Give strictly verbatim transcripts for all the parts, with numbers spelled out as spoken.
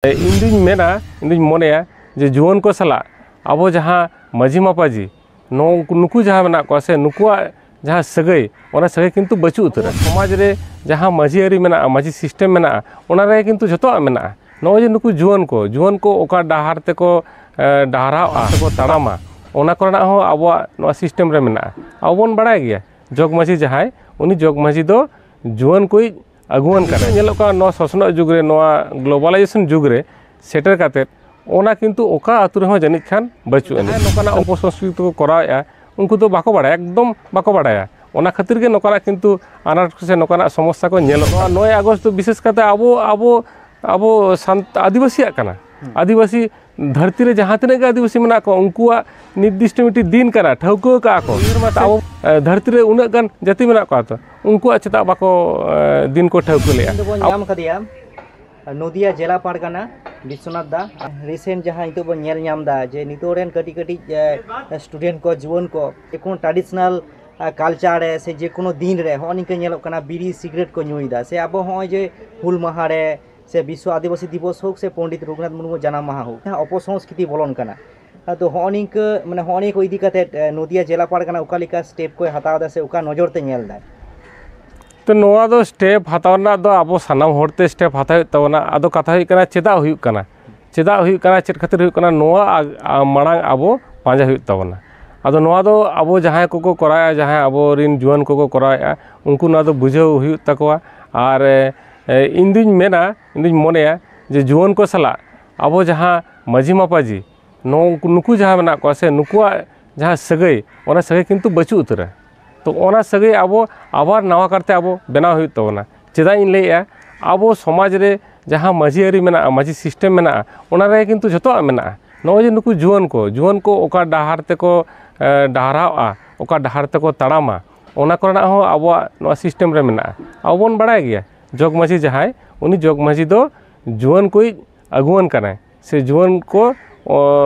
ᱤᱧ ᱫᱩᱧ ᱢᱮᱱᱟ, ᱤᱧ ᱫᱩᱧ ᱢᱚᱱᱮᱭᱟ ᱡᱮ ᱡᱩᱣᱟᱹᱱ ᱠᱚ ᱥᱟᱞᱟᱜ ᱟᱵᱚ ᱡᱟᱦᱟᱸ ᱢᱟᱹᱡᱷᱤ ᱢᱟᱯᱟᱡᱷᱤ, ᱱᱚ-, ᱱᱩᱠᱩ ᱡᱟᱦᱟᱸ ᱢᱮᱱᱟᱜ ᱠᱚᱣᱟ ᱥᱮ, ᱱᱩᱠᱩᱣᱟᱜ ᱡᱟᱦᱟᱸ ᱥᱟᱹᱜᱟᱹᱭ, ᱚᱱᱟ ᱥᱟᱹᱜᱟᱹᱭ ᱠᱤᱱᱛᱩ ᱵᱟᱹᱪᱩᱜ ᱩᱛᱟᱹᱨᱟ᱾ ᱥᱚᱢᱟᱡᱽ ᱨᱮ ᱡᱟᱦᱟᱸ ᱢᱟᱹᱡᱷᱤ ᱟᱹᱨᱤ ᱢᱮᱱᱟᱜᱼᱟ, ᱢᱟᱹᱡᱷᱤ system ᱢᱮᱱᱟᱜᱼᱟ, ᱚᱱᱟ ᱨᱮ ᱠᱤᱱᱛᱩ ᱡᱷᱚᱛᱚᱣᱟᱜ ᱢᱮᱱᱟᱜᱼᱟ᱾ ᱱᱚᱜᱼᱚᱭ ᱡᱮ ᱱᱩᱠᱩ ᱡᱩᱣᱟᱹᱱ ᱠᱚ, ᱡᱩᱣᱟᱹᱱ ᱠᱚ ᱚᱠᱟ ᱰᱟᱦᱟᱨ ᱛᱮᱠᱚ, ᱮ, ᱰᱟᱦᱟᱨᱟᱣᱜᱼᱟ ᱥᱮᱠᱚ ᱛᱟᱲᱟᱢᱟ, ᱚᱱᱟ ᱠᱚᱨᱮᱱᱟᱜ ᱦᱚᱸ ᱟᱵᱚᱣᱟᱜ ᱱᱚᱣᱟ system ᱨᱮ ᱢᱮᱱᱟᱜᱼᱟ᱾ ᱟᱵᱚ ᱵᱚᱱ ᱵᱟᱲᱟᱭ ᱜᱮᱭᱟ, ᱡᱚᱜᱽ ᱢᱟᱹᱡᱷᱤ ᱡᱟᱦᱟᱸᱭ, ᱩᱱᱤ ᱡᱚᱜᱽ ᱢᱟᱹᱡᱷᱤ ᱫᱚ ᱡᱩᱣᱟᱹᱱ ᱠᱚᱭᱤᱡ ᱟᱹᱜᱩᱣᱟᱹᱱ ᱠᱟᱱᱟ᱾ ᱧᱮᱞᱚᱜ ᱠᱟᱱᱟ ᱱᱚᱣᱟ ᱥᱚᱥᱱᱚᱜ ᱡᱩᱜᱽ ᱨᱮ, ᱱᱚᱣᱟ globalization ᱡᱩᱜᱽ ᱨᱮ ᱥᱮᱴᱮᱨ ᱠᱟᱛᱮᱫ, ᱚᱱᱟ ᱠᱤᱱᱛᱩ ᱚᱠᱟ ᱟᱹᱛᱩ ᱨᱮᱦᱚᱸ ᱡᱟᱹᱱᱤᱡ ᱠᱷᱟᱱ ᱵᱟᱹᱪᱩᱜ ᱟᱹᱱᱤᱡ᱾ ᱡᱟᱦᱟᱸᱭ ᱱᱚᱝᱠᱟᱱᱟᱜ ᱚᱯᱚᱥᱚᱝᱥᱠᱨᱤᱛᱤ ᱠᱚ ᱠᱚᱨᱟᱣᱮᱫᱼᱟ, ᱩᱱᱠᱩ ᱫᱚ ᱵᱟᱠᱚ ᱵᱟᱲᱟᱭᱟ, ᱮᱠᱫᱚᱢ ᱵᱟᱠᱚ ᱵᱟᱲᱟᱭᱟ᱾ ᱚᱱᱟ ᱠᱷᱟᱹᱛᱤᱨ ᱜᱮ ᱱᱚᱝᱠᱟᱱᱟᱜ ᱠᱤᱱᱛᱩ ᱟᱱᱟᱴ ᱠᱚ ᱥᱮ ᱱᱚᱝᱠᱟᱱᱟᱜ ᱥᱚᱢᱚᱥᱥᱟ ᱠᱚ ᱧᱮᱞᱚᱜ ᱠᱟᱱᱟ᱾ ᱱᱚᱣᱟ ᱱᱚᱭ ᱟᱜᱚᱥᱴ ᱫᱚ ᱵᱤᱥᱮᱥ ᱠᱟᱛᱮ ᱟᱵᱚ, ᱟᱵᱚ, ᱟᱵᱚ ᱥᱟᱱᱛ-, ᱟᱹᱫᱤᱵᱟᱹᱥᱤᱭᱟᱜ ᱠᱟᱱᱟ᱾ ᱟᱹᱫᱤᱵᱟᱹᱥᱤ ᱫᱷᱟᱹᱨᱛᱤ ᱨᱮ ᱡᱟᱦᱟᱸ ᱛᱤᱱᱟᱹᱜ ᱜᱮ ᱟᱹᱫᱤᱵᱟᱹᱥᱤ ᱢᱮᱱᱟᱜ ᱠᱚᱣᱟ, ᱩᱱᱠᱩᱣᱟᱜ ᱱᱤᱨᱫᱤᱥᱴᱚ ᱢᱤᱫᱴᱤᱡ ᱫᱤᱱ ᱠᱟᱱᱟ, ᱴᱷᱟᱹᱣᱠᱟᱹ ᱠᱟᱜᱼᱟ ᱠᱚ᱾ ᱟᱵᱚ, ᱮ, ᱫᱷᱟᱹᱨᱛᱤ ᱨᱮ ᱩᱱᱟᱹᱜ ᱜᱟᱱ ᱡᱟᱹᱛᱤ ᱢᱮᱱᱟᱜ ᱠᱚᱣᱟ, ᱛᱚ ᱩᱱᱠᱩᱣᱟᱜ ᱪᱮᱫᱟᱜ ᱵᱟᱠᱚ, ᱮ, ᱫᱤᱱ ᱠᱚ ᱴᱷᱟᱹᱣᱠᱟᱹ ᱞᱮᱜᱼᱟ? ᱛᱮᱵᱚᱱ ᱧᱟᱢ ᱠᱟᱫᱮᱭᱟ ᱱᱚᱫᱤᱭᱟ ᱡᱮᱞᱟ ᱯᱟᱨᱜᱟᱱᱟ ᱵᱤᱥᱥᱚᱱᱟᱛᱷ ᱫᱟ᱾ ᱨᱤᱥᱮᱱᱴ ᱡᱟᱦᱟᱸ ᱱᱤᱛᱚᱜ ᱵᱚᱱ ᱧᱮᱞ ᱧᱟᱢ ᱮᱫᱟ ᱡᱮ ᱱᱤᱛᱚᱜ ᱨᱮᱱ ᱠᱟᱹᱴᱤᱡ ᱠᱟᱹᱴᱤᱡ, ᱮ, ᱥᱴᱩᱰᱮᱱᱴ ᱠᱚ, ᱡᱩᱣᱟᱹᱱ ᱠᱚ, ᱡᱮᱠᱳᱱᱳ ᱴᱨᱟᱰᱤᱥᱚᱱᱟᱞ, ᱮ, ᱠᱟᱞᱪᱟᱨ ᱨᱮ ᱥᱮ ᱡᱮᱠᱳᱱᱳ ᱫᱤᱱ ᱨᱮ ᱦᱚᱸᱜᱼᱚ ᱱᱤᱝᱠᱟᱹ ᱧᱮᱞᱚᱜ ᱠᱟᱱᱟ ᱵᱤᱲᱤ ᱥᱤᱜᱨᱮᱴ ᱠᱚ ᱧᱩᱭᱮᱫᱟ, ᱥᱮ ᱟᱵᱚ ᱦᱚᱸᱜᱼᱚᱭ ᱡᱮ ᱦᱩᱞ ᱢᱟᱦᱟ ᱨᱮ ᱥᱮ ᱵᱤᱥᱥᱚ ᱟᱹᱫᱤᱵᱟᱹᱥᱤ ᱫᱤᱵᱚᱥ ᱦᱳᱠ ᱥᱮ ᱯᱚᱱᱰᱤᱛ ᱨᱚᱜᱷᱩᱱᱟᱛᱷ ᱢᱩᱨᱢᱩ ᱡᱟᱱᱟᱢ ᱢᱟᱦᱟ ᱦᱳᱠ, ᱡᱟᱦᱟᱸ ᱚᱯᱚᱥᱚᱝᱥᱠᱨᱤᱛᱤ ᱵᱚᱞᱚᱱ ᱠᱟᱱᱟ᱾ ᱟᱫᱚ ᱦᱚᱸᱜᱼᱚ ᱱᱤᱝᱠᱟᱹ, ᱢᱟᱱᱮ, ᱦᱚᱸᱜᱼᱚ ᱱᱤᱭᱟᱹ ᱠᱚ ᱤᱫᱤ ᱠᱟᱛᱮᱫ, ᱮ, ᱱᱚᱫᱤᱭᱟ ᱡᱮᱞᱟ ᱯᱟᱨᱜᱟᱱᱟ ᱚᱠᱟ ᱞᱮᱠᱟ ᱥᱴᱮᱯ ᱠᱚᱭ ᱦᱟᱛᱟᱣ ᱮᱫᱟ ᱥᱮ ᱚᱠᱟ ᱱᱚᱡᱚᱨ ᱛᱮ ᱧᱮᱞ ᱮᱫᱟᱭ? ᱛᱚ, ᱱᱚᱣᱟ ᱫᱚ ᱥᱴᱮᱯ ᱦᱟᱛᱟᱣ ᱨᱮᱱᱟᱜ ᱫᱚ ᱟᱵᱚ ᱥᱟᱱᱟᱢ ᱦᱚᱲ ᱛᱮ ᱥᱴᱮᱯ ᱦᱟᱛᱟᱣ ᱦᱩᱭᱩᱜ ᱛᱟᱵᱚᱱᱟ᱾ ᱟᱫᱚ ᱠᱟᱛᱷᱟ ᱦᱩᱭᱩᱜ ᱠᱟᱱᱟ, ᱪᱮᱫᱟᱜ ᱦᱩᱭᱩᱜ ᱠᱟᱱᱟ? ᱪᱮᱫᱟᱜ ᱦᱩᱭᱩᱜ ᱠᱟᱱᱟ, ᱪᱮᱫ ᱠᱷᱟᱹᱛᱤᱨ ᱦᱩᱭᱩᱜ ᱠᱟᱱᱟ, ᱱᱚᱣᱟ ᱟ-, ᱟ-, ᱢᱟᱲᱟᱝ ᱟᱵᱚ ᱯᱟᱸᱡᱟ ᱦᱩᱭᱩᱜ ᱛᱟᱵᱚᱱᱟ᱾ ᱟᱫᱚ ᱱᱚᱣᱟ ᱫᱚ ᱟᱵᱚ ᱡᱟᱦᱟᱸᱭ ᱠᱚᱠᱚ ᱠᱚᱨᱟᱣᱮᱫᱼᱟ, ᱡᱟᱦᱟᱸᱭ ᱟᱵᱚ ᱨᱤᱱ ᱡᱩᱣᱟᱹᱱ ᱠᱚᱠᱚ ᱠᱚᱨᱟᱣᱮᱫᱼᱟ, ᱩᱱᱠᱩ ᱱᱚᱣᱟ ᱫᱚ ᱵᱩᱡᱷᱟᱹᱣ ᱦᱩᱭᱩᱜ ᱛᱟᱠᱚᱣᱟ᱾ ᱟᱨ, ᱮ, ᱤᱧ ᱫᱩᱧ ᱢᱮᱱᱟ, ᱤᱧ ᱫᱩᱧ ᱢᱚᱱᱮᱭᱟ ᱡᱮ ᱡᱩᱣᱟᱹᱱ ᱠᱚ ᱥᱟᱞᱟᱜ ᱟᱵᱚ ᱡᱟᱦᱟᱸ ᱢᱟᱹᱡᱷᱤ ᱢᱟᱯᱟᱡᱷᱤ, ᱱᱚ-, ᱱᱩᱠᱩ ᱡᱟᱦᱟᱸ ᱢᱮᱱᱟᱜ ᱠᱚᱣᱟ ᱥᱮ, ᱱᱩᱠᱩᱣᱟᱜ ᱡᱟᱦᱟᱸ ᱥᱟᱹᱜᱟᱹᱭ, ᱚᱱᱟ ᱥᱟᱹᱜᱟᱹᱭ ᱠᱤᱱᱛᱩ ᱵᱟᱹᱪᱩᱜ ᱩᱛᱟᱹᱨᱟ᱾ ᱛᱚ, ᱚᱱᱟ ᱥᱟᱹᱜᱟᱹᱭ ᱟᱵᱚ ᱟᱵᱟᱨ ᱱᱟᱣᱟ ᱠᱟᱨᱛᱮ ᱟᱵᱚ ᱵᱮᱱᱟᱣ ᱦᱩᱭᱩᱜ ᱛᱟᱵᱚᱱᱟ᱾ ᱪᱮᱫᱟᱜ ᱤᱧ ᱞᱟᱹᱭᱮᱜᱼᱟ? ᱟᱵᱚ ᱥᱚᱢᱟᱡᱽ ᱨᱮ ᱡᱟᱦᱟᱸ ᱢᱟᱹᱡᱷᱤ ᱟᱹᱨᱤ ᱢᱮᱱᱟᱜᱼᱟ, ᱢᱟᱹᱡᱷᱤ system ᱢᱮᱱᱟᱜᱼᱟ, ᱚᱱᱟ ᱨᱮ ᱠᱤᱱᱛᱩ ᱡᱷᱚᱛᱚᱣᱟᱜ ᱢᱮᱱᱟᱜᱼᱟ᱾ ᱱᱚᱜᱼᱚᱭ ᱡᱮ ᱱᱩᱠᱩ ᱡᱩᱣᱟᱹᱱ ᱠᱚ, ᱡᱩᱣᱟᱹᱱ ᱠᱚ ᱚᱠᱟ ᱰᱟᱦᱟᱨ ᱛᱮᱠᱚ, ᱮ, ᱰᱟᱦᱟᱨᱟᱣᱜᱼᱟ, ᱚᱠᱟ ᱰᱟᱦᱟᱨ ᱛᱮᱠᱚ ᱛᱟᱲᱟᱢᱟ, ᱚᱱᱟ ᱠᱚᱨᱮᱱᱟᱜ ᱦᱚᱸ ᱟᱵᱚᱣᱟᱜ ᱱᱚᱣᱟ system ᱨᱮ ᱢᱮᱱᱟᱜᱼᱟ᱾ ᱟᱵᱚ ᱵᱚᱱ ᱵᱟᱲᱟᱭ ᱜᱮᱭᱟ, ᱡᱚᱜᱽ ᱢᱟᱹᱡᱷᱤ ᱡᱟᱦᱟᱸᱭ, ᱩᱱᱤ ᱡᱚᱜᱽ ᱢᱟᱹᱡᱷᱤ ᱫᱚ ᱡᱩᱣᱟᱹᱱ ᱠᱚᱭᱤᱡ ᱟᱹᱜᱩᱣᱟᱹᱱ ᱠᱟᱱᱟᱭ, ᱥᱮ ᱡᱩᱣᱟᱹᱱ ᱠᱚ, ᱚ,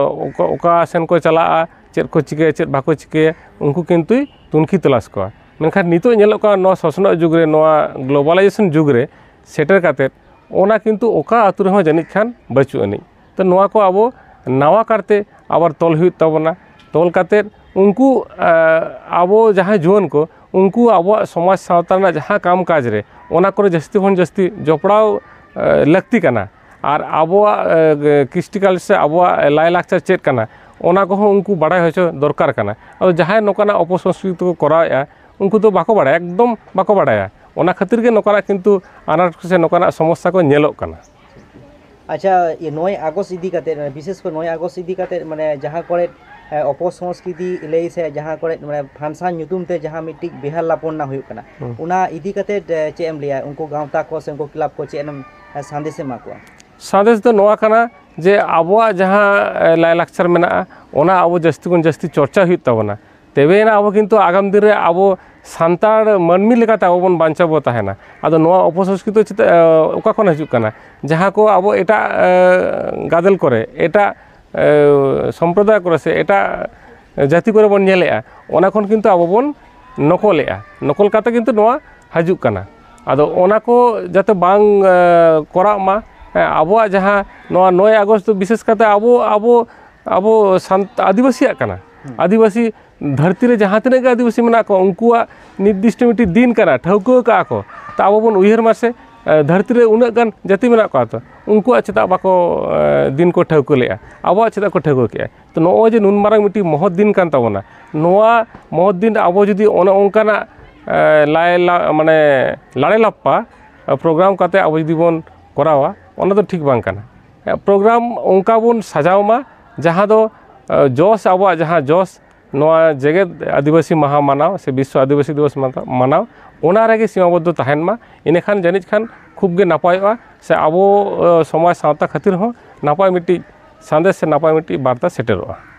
ᱚᱠᱟ, ᱚᱠᱟ ᱥᱮᱱ ᱠᱚ ᱪᱟᱞᱟᱜᱼᱟ, ᱪᱮᱫ ᱠᱚ ᱪᱤᱠᱟᱹᱭᱟ, ᱪᱮᱫ ᱵᱟᱠᱚ ᱪᱤᱠᱟᱹᱭᱟ, ᱩᱱᱠᱩ ᱠᱤᱱᱛᱩᱭ ᱛᱩᱱᱠᱷᱤ ᱛᱚᱞᱟᱥ ᱠᱚᱣᱟ᱾ ᱢᱮᱱᱠᱷᱟᱱ ᱱᱤᱛᱚᱜ ᱧᱮᱞᱚᱜ ᱠᱟᱱᱟ, ᱱᱚᱣᱟ ᱥᱚᱥᱱᱚᱜ ᱡᱩᱜᱽ ᱨᱮ, ᱱᱚᱣᱟ globalization ᱡᱩᱜᱽ ᱨᱮ ᱥᱮᱴᱮᱨ ᱠᱟᱛᱮᱫ, ᱚᱱᱟ ᱠᱤᱱᱛᱩ ᱚᱠᱟ ᱟᱹᱛᱩ ᱨᱮᱦᱚᱸ ᱡᱟᱹᱱᱤᱡ ᱠᱷᱟᱱ ᱵᱟᱹᱪᱩᱜ ᱟᱹᱱᱤᱡ᱾ ᱛᱚ ᱱᱚᱣᱟ ᱠᱚ ᱟᱵᱚ ᱱᱟᱣᱟ ᱠᱟᱨᱛᱮ ᱟᱵᱟᱨ ᱛᱚᱞ ᱦᱩᱭᱩᱜ ᱛᱟᱵᱚᱱᱟ᱾ ᱛᱚᱞ ᱠᱟᱛᱮᱫ ᱩᱱᱠᱩ, ᱟᱵᱚ ᱡᱟᱦᱟᱸᱭ ᱡᱩᱣᱟᱹᱱ ᱠᱚ, ᱩᱱᱠᱩ ᱟᱵᱚᱣᱟᱜ ᱥᱚᱢᱟᱡᱽ ᱥᱟᱶᱛᱟ ᱨᱮᱱᱟᱜ ᱡᱟᱦᱟᱸ ᱠᱟᱢ ᱠᱟᱡᱽ ᱨᱮ, ᱚᱱᱟ ᱠᱚᱨᱮ ᱡᱟᱹᱥᱛᱤ ᱠᱷᱚᱱ ᱡᱟᱹᱥᱛᱤ ᱡᱚᱯᱲᱟᱣ ᱞᱟᱹᱠᱛᱤ ᱠᱟᱱᱟ᱾ ᱟᱨ ᱟᱵᱚᱣᱟᱜ ᱠᱨᱤᱥᱴᱤ ᱠᱟᱞᱪᱟᱨ ᱥᱮ ᱟᱵᱚᱣᱟᱜ ᱞᱟᱭᱼᱞᱟᱠᱪᱟᱨ ᱪᱮᱫ ᱠᱟᱱᱟ, ᱚᱱᱟ ᱠᱚᱦᱚᱸ ᱩᱱᱠᱩ ᱵᱟᱲᱟᱭ ᱦᱚᱪᱚ ᱫᱚᱨᱠᱟᱨ ᱠᱟᱱᱟ᱾ ᱟᱫᱚ ᱡᱟᱦᱟᱸᱭ ᱱᱚᱝᱠᱟᱱᱟᱜ ᱚᱯᱚᱥᱚᱝᱥᱠᱨᱤᱛᱤ ᱠᱚ ᱠᱚᱨᱟᱣᱮᱫᱼᱟ, ᱩᱱᱠᱩ ᱫᱚ ᱵᱟᱠᱚ ᱵᱟᱲᱟᱭᱟ, ᱮᱠᱫᱚᱢ ᱵᱟᱠᱚ ᱵᱟᱲᱟᱭᱟ᱾ ᱚᱱᱟ ᱠᱷᱟᱹᱛᱤᱨ ᱜᱮ ᱱᱚᱝᱠᱟᱱᱟᱜ ᱠᱤᱱᱛᱩ ᱟᱱᱟᱴ ᱥᱮ ᱱᱚᱝᱠᱟᱱᱟᱜ ᱥᱚᱢᱚᱥᱥᱟ ᱠᱚ ᱧᱮᱞᱚᱜ ᱠᱟᱱᱟ᱾ ᱟᱪᱪᱷᱟ, ᱤᱭᱟᱹ, ᱱᱚᱭ ᱟᱜᱚᱥᱴ ᱤᱫᱤ ᱠᱟᱛᱮ, ᱵᱤᱥᱮᱥ ᱠᱚᱨᱮ ᱱᱚᱭ ᱟᱜᱚᱥᱴ ᱤᱫᱤ ᱠᱟᱛᱮ, ᱢᱟᱱᱮ, ᱡᱟᱦᱟᱸ ᱠᱚᱨᱮ ᱚᱯᱚᱥᱚᱝᱥᱠᱨᱤᱛᱤ ᱞᱟᱹᱭ ᱥᱮ ᱡᱟᱦᱟᱸ ᱠᱚᱨᱮ, ᱢᱟᱱᱮ, ᱯᱷᱟᱱᱥᱟᱱ ᱧᱩᱛᱩᱢ ᱛᱮ ᱡᱟᱦᱟᱸ ᱢᱤᱫᱴᱤᱡ ᱵᱮᱦᱟᱞ ᱞᱟᱯᱚᱱᱱᱟ ᱦᱩᱭᱩᱜ ᱠᱟᱱᱟ, ᱚᱱᱟ ᱤᱫᱤ ᱠᱟᱛᱮ ᱪᱮᱫ ᱮᱢ ᱞᱟᱹᱭᱟ? ᱩᱱᱠᱩ ᱜᱟᱶᱛᱟ ᱠᱚ ᱥᱮ ᱩᱱᱠᱩ ᱠᱞᱟᱵᱽ ᱠᱚ ᱪᱮᱫ ᱮᱢ ᱥᱟᱸᱫᱮᱥ ᱮᱢᱟ ᱠᱚᱣᱟ? ᱥᱟᱸᱫᱮᱥ ᱫᱚ ᱱᱚᱣᱟ ᱠᱟᱱᱟ ᱡᱮ ᱟᱵᱚᱣᱟᱜ ᱡᱟᱦᱟᱸ ᱞᱟᱭᱼᱞᱟᱠᱪᱟᱨ ᱢᱮᱱᱟᱜᱼᱟ, ᱚᱱᱟ ᱟᱵᱚ ᱡᱟᱹᱥᱛᱤ ᱠᱷᱚᱱ ᱡᱟᱹᱥᱛᱤ ᱪᱚᱨᱪᱟ ᱦᱩᱭᱩᱜ ᱛᱟᱵᱚᱱᱟ᱾ ᱛᱚᱵᱮᱭᱮᱱᱟ ᱟᱵᱚ ᱠᱤᱱᱛᱩ ᱟᱜᱟᱢ ᱫᱤᱱ ᱨᱮ ᱟᱵᱚ ᱥᱟᱱᱛᱟᱲ ᱢᱟᱹᱱᱢᱤ ᱞᱮᱠᱟᱛᱮ ᱟᱵᱚ ᱵᱚᱱ ᱵᱟᱧᱪᱟᱣ ᱵᱚ ᱛᱟᱦᱮᱱᱟ᱾ ᱟᱫᱚ ᱱᱚᱣᱟ ᱚᱯᱚᱥᱚᱝᱥᱠᱨᱤᱛᱤ ᱪᱮᱫ, ᱚᱠᱟ ᱠᱷᱚᱱ ᱦᱤᱡᱩᱜ ᱠᱟᱱᱟ? ᱡᱟᱦᱟᱸ ᱠᱚ ᱟᱵᱚ ᱮᱴᱟᱜ ᱜᱟᱫᱮᱞ ᱠᱚᱨᱮ, ᱮᱴᱟᱜ ᱥᱚᱢᱯᱨᱚᱫᱟᱭ ᱠᱚᱨᱮ ᱥᱮ ᱮᱴᱟᱜ ᱡᱟᱹᱛᱤ ᱠᱚᱨᱮ ᱵᱚᱱ ᱧᱮᱞᱮᱜᱼᱟ, ᱚᱱᱟ ᱠᱷᱚᱱ ᱠᱤᱱᱛᱩ ᱟᱵᱚ ᱵᱚᱱ ᱱᱚᱠᱚᱞᱮᱜᱼᱟ᱾ ᱱᱚᱠᱚᱞ ᱠᱟᱛᱮ ᱠᱤᱱᱛᱩ ᱱᱚᱣᱟ ᱦᱤᱡᱩᱜ ᱠᱟᱱᱟ᱾ ᱟᱫᱚ ᱚᱱᱟ ᱠᱚ ᱡᱟᱛᱮ ᱵᱟᱝ ᱠᱚᱨᱟᱜ ᱢᱟ᱾ ᱦᱮᱸ, ᱟᱵᱚᱣᱟᱜ ᱡᱟᱦᱟᱸ ᱱᱚᱣᱟ ᱱᱚᱭ ᱟᱜᱚᱥᱴ ᱫᱚ ᱵᱤᱥᱮᱥ ᱠᱟᱛᱮ ᱟᱵᱚ, ᱟᱵᱚ, ᱟᱵᱚ ᱥᱟᱱᱛ-, ᱟᱹᱫᱤᱵᱟᱹᱥᱤᱭᱟᱜ ᱠᱟᱱᱟ᱾ ᱟᱹᱫᱤᱵᱟᱹᱥᱤ ᱫᱷᱟᱹᱨᱛᱤ ᱨᱮ ᱡᱟᱦᱟᱸ ᱛᱤᱱᱟᱹᱜ ᱜᱮ ᱟᱹᱫᱤᱵᱟᱹᱥᱤ ᱢᱮᱱᱟᱜ ᱠᱚᱣᱟ, ᱩᱱᱠᱩᱣᱟᱜ ᱱᱤᱨᱫᱤᱥᱴᱚ ᱢᱤᱫᱴᱤᱡ ᱫᱤᱱ ᱠᱟᱱᱟ, ᱴᱷᱟᱹᱣᱠᱟᱹ ᱠᱟᱜᱼᱟ ᱠᱚ᱾ ᱛᱚ ᱟᱵᱚ ᱵᱚᱱ ᱩᱭᱦᱟᱹᱨ ᱢᱟ ᱥᱮ, ᱫᱷᱟᱹᱨᱛᱤ ᱨᱮ ᱩᱱᱟᱹᱜ ᱜᱟᱱ ᱡᱟᱹᱛᱤ ᱢᱮᱱᱟᱜ ᱠᱚᱣᱟ, ᱛᱚ ᱩᱱᱠᱩᱣᱟᱜ ᱪᱮᱫᱟᱜ ᱵᱟᱠᱚ ᱫᱤᱱ ᱠᱚ ᱴᱷᱟᱹᱣᱠᱟᱹ ᱞᱮᱜᱼᱟ, ᱟᱵᱚᱣᱟᱜ ᱪᱮᱫᱟᱜ ᱠᱚ ᱴᱷᱟᱹᱣᱠᱟᱹ ᱠᱮᱜᱼᱟ? ᱛᱚ ᱱᱚᱜᱼᱚᱭ ᱡᱮ ᱱᱩᱱ ᱢᱟᱨᱟᱝ ᱢᱤᱫᱴᱤᱡ ᱢᱚᱦᱚᱛ ᱫᱤᱱ ᱠᱟᱱ ᱛᱟᱵᱚᱱᱟ, ᱱᱚᱣᱟ ᱢᱚᱦᱚᱛ ᱫᱤᱱ ᱨᱮ ᱟᱵᱚ ᱡᱩᱫᱤ ᱚᱱᱮ ᱚᱱᱠᱟᱱᱟᱜ ᱞᱟᱭ ᱞᱟ-, ᱢᱟᱱᱮ ᱞᱟᱲᱮ ᱞᱟᱯᱯᱟ ᱯᱨᱳᱜᱨᱟᱢ ᱠᱟᱛᱮ ᱟᱵᱚ ᱡᱩᱫᱤ ᱵᱚᱱ ᱠᱚᱨᱟᱣᱟ, ᱚᱱᱟ ᱫᱚ ᱴᱷᱤᱠ ᱵᱟᱝ ᱠᱟᱱᱟ᱾ ᱯᱨᱳᱜᱨᱟᱢ ᱚᱱᱠᱟ ᱵᱚᱱ ᱥᱟᱡᱟᱣ ᱢᱟ ᱡᱟᱦᱟᱸ ᱫᱚ ᱡᱚᱥ, ᱟᱵᱚᱣᱟᱜ ᱡᱟᱦᱟᱸ ᱡᱚᱥ, ᱱᱚᱣᱟ ᱡᱮᱜᱮᱛ ᱟᱹᱫᱤᱵᱟᱹᱥᱤ ᱢᱟᱦᱟ ᱢᱟᱱᱟᱣ ᱥᱮ ᱵᱤᱥᱥᱚ ᱟᱹᱫᱤᱵᱟᱹᱥᱤ ᱫᱤᱵᱚᱥ ᱢᱟᱱᱟᱣ, ᱚᱱᱟ ᱨᱮᱜᱮ ᱥᱤᱢᱟᱵᱚᱫᱽᱫᱷᱚ ᱛᱟᱦᱮᱱ ᱢᱟ᱾ ᱤᱱᱟᱹᱠᱷᱟᱱ ᱡᱟᱹᱱᱤᱡ ᱠᱷᱟᱱ ᱠᱷᱩᱵ ᱜᱮ ᱱᱟᱯᱟᱭᱚᱜᱼᱟ ᱥᱮ ᱟᱵᱚ ᱥᱚᱢᱟᱡᱽ ᱥᱟᱶᱛᱟ ᱠᱷᱟᱹᱛᱤᱨ ᱦᱚᱸ ᱱᱟᱯᱟᱭ ᱢᱤᱫᱴᱤᱡ ᱥᱟᱸᱫᱮᱥ ᱥᱮ ᱱᱟᱯᱟᱭ ᱢᱤᱫᱴᱤᱡ ᱵᱟᱨᱛᱟ ᱥᱮᱴᱮᱨᱚᱜᱼᱟ᱾